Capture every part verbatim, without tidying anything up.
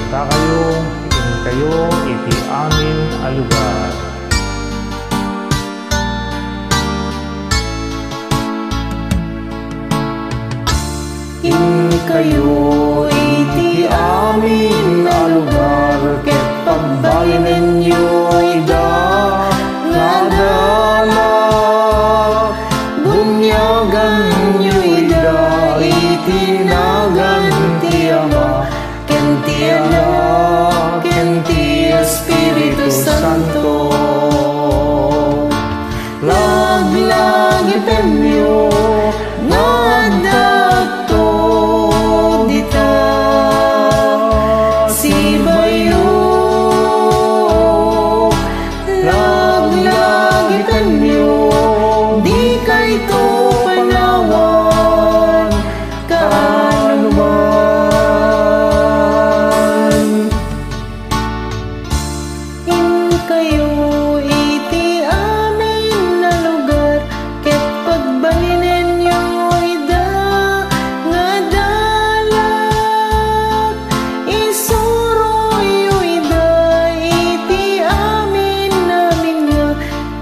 Dakayo, inkayo iti amin a lugar. Inkayo iti amin a lugar ket pagbalinenyo ida nga adalak. Bunyaganyo ida iti nagan ti Ama, ken ti Anak, ken ti Espiritu Santo. Laglagipenyo nga addakto dita. Sibayo, laglagipenyo, dikayto panawan. Kanuman. Inkayo iti amin a lugar, ket pagbalinenyo ida nga adalak. Isuroyo ida iti amin, amin nga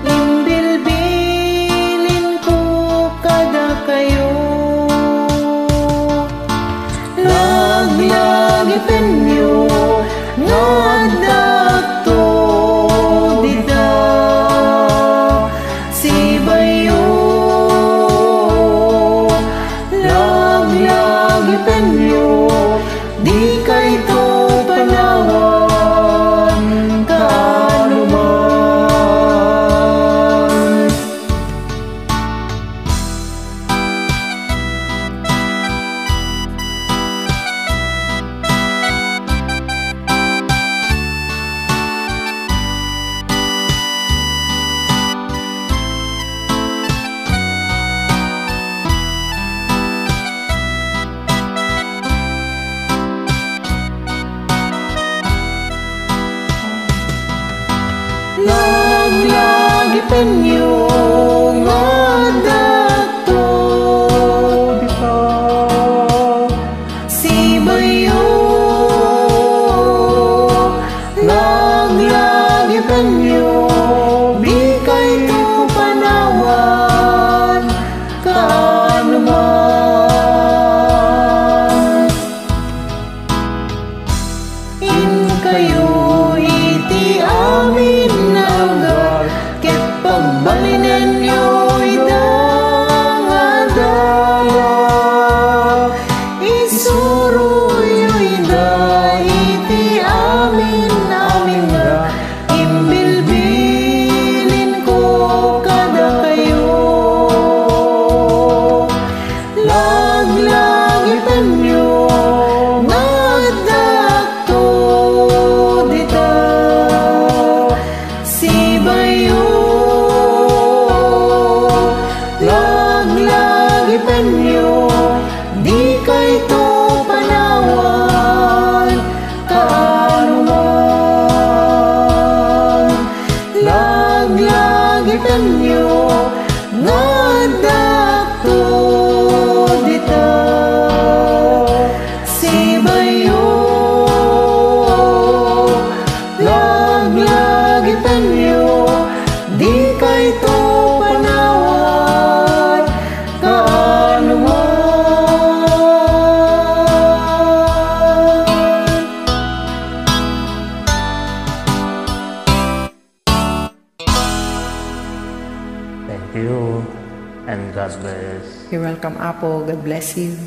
imbilbilinko kadakayo. Laglagipenyo nga addakto dita. Sibayo, laglagipenyo, dikayto panawan kanuman. Laglagipenyo nga addakto dita. Sibayo, laglagipenyo, dikayto panawan kanuman. Inkayo iti amin a lugar, ket pagbalinenyo ida nga adalak. Isuroyo ida iti amin, amin nga imbilbilinko kadakayo. Laglagipenyo nga addakto dita. Sibayo, laglagipenyo, dikayto panawan kanuman. Laglagipenyo nga addakto dita. Sibayo, laglagipenyo, dikayto panawan kanuman. Thank you and God bless. You're welcome, Apo. God bless you.